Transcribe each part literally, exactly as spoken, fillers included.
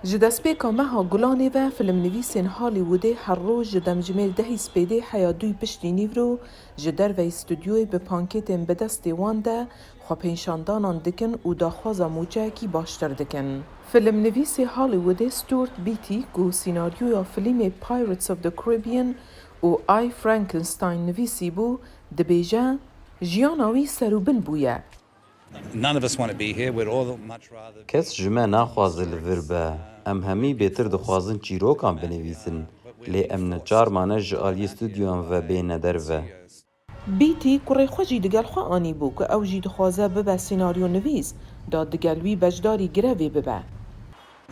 Ji destpêka meha Gulanê ve, filmnivîsên Hollywoodê her roj ji demjimêr dehî spêdê heya dûyî piştî nîvro ji derveyî stûdyoyê bi pankêtên bi destê wan de xwepênîşandanan dikin û daxwaza mûçeyekî baştir dikin. Filmnivîsê Hollywoodê Stuart Beatty, ku sînaryoya filmê Pirates of the Caribbean û I, Frankenstein nivîsîbû, dibêje, Jiyana wî serûbin bûye. None of us want to be here. We'd all much rather Kes ji me naxwaze li vir be. Em hemî bêtir dixwazin çîrokan binivîsin, lê em neçar mane ji aliyê stûdyoyan ve bêne derve. Beatty kurê xwe jî digel xwe anîbû ku ew jî dixwaze bibe sînaryonivîs, da digel wî beşdarî grevê bibe.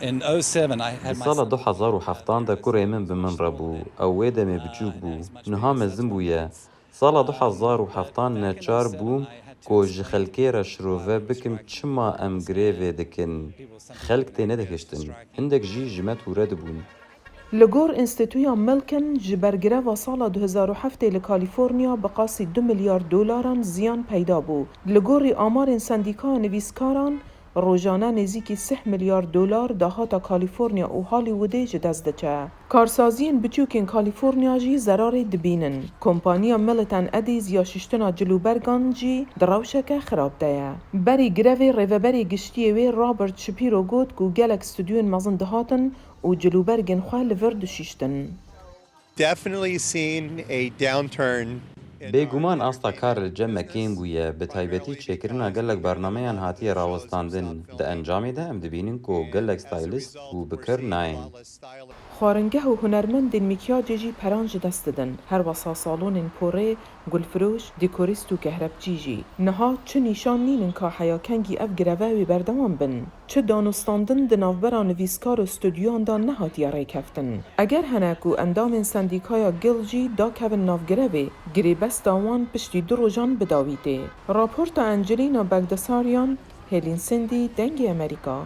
In oh seven, I had Di my sala son du hezar û heftan de kurê min bi min re bû. Ew wê demê biçûk bû. Niha mezin bûye. Sala du hezar û heftan neçar bûm ku ji xelkê re şirove bikim çima em grevê dikin. Xelk tê nedihiştin. Hindek jî ji me tûre dibûn. Li gor Înstîtuya Milken, ji ber greva sala du hezar û heftê li Kalîforniya bi qasî du milyar dolaran ziyan peyda bû. Li gorî amarên Sendîkaya Nivîskaran, rojane nêzîkî sih milyar dolar dahata Kalîforniya û Hollywoodê ji dest diçe. Karsaziyên biçûkên Kalîforniya jî zerarê dibînin. Kompaniya Milton Eddies ya şiştina cilûbergan jî di rewşeke xirab de ye. Berî grevê rêveberê giştiyê wê Robert Shapiro got ku gelek stûdyoyên mezin dihatin û cilûbergên xwe li vir dişiştin. Definitely seen a downturn in Bêguman asta kar li cem me kêm bûye, bi taybetî çêkirina gelek bernameyan hatiye rawestandin. Di encamê de em dibînin ku gelek stylist û bikir nayên. Xwaringeh û hunermendên mîkyacê jî peran ji dest didin. Her wesa salonên porê, gulfiroş, dekorîst û kehrepçî jî. Niha çi nîşan nînin ka heya kengî ev greve wê berdewam bin? Çi danûstandin di navbera nivîskar û stûdyoyan de nehatiye rêkeftin? Eger hene ku endamên sendîkaya Guild jî dakevin nav grevê, girêbesta wan piştî du rojan bidawîtê. Raporta Angelina Bagdasarian, Hêlîn Sindî, Dengê Amerîka.